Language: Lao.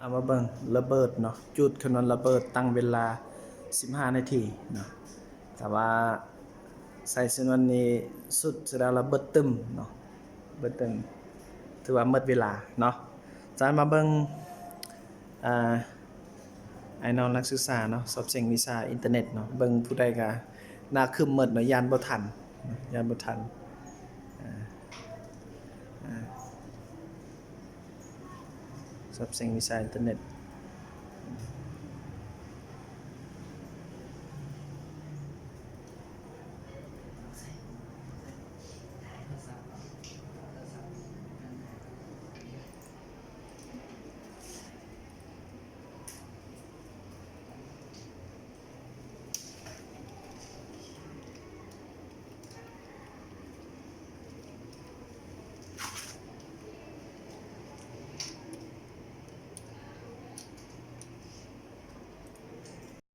ເອົາມາເບິ່ງລະເບີດເນາະ, ຈູດຄຳນວນລະເບີດຕັ້ງເວລາສິບຫ້ານາທີເນາະ. ຖ້າວ່າໃສ່ຊຳນວນນີ້ສຸດຊິໄດ້ລະເບີດຕຶມເນາະ, ເບີດຕຶມ ຖືວ່າໝົດເວລາເນາະ. ຈາກນັ້ນມາເບິ່ງ ອ່າ ອ້າຍນ້ອງນັກສຶກສາເນາະ, ສອບເສັງວິຊາອິນເຕີເນັດເນາະ, ເບິ່ງຜູ້ໃດກະໜ້າຄຶ້ມໝົດເນາະ, ຢ້ານບໍ່ທັນ ຢ້ານບໍ່ທັນ. ອ່າ ອ່າ ສອບເສັງວິຊາອິນເຕີເນັດ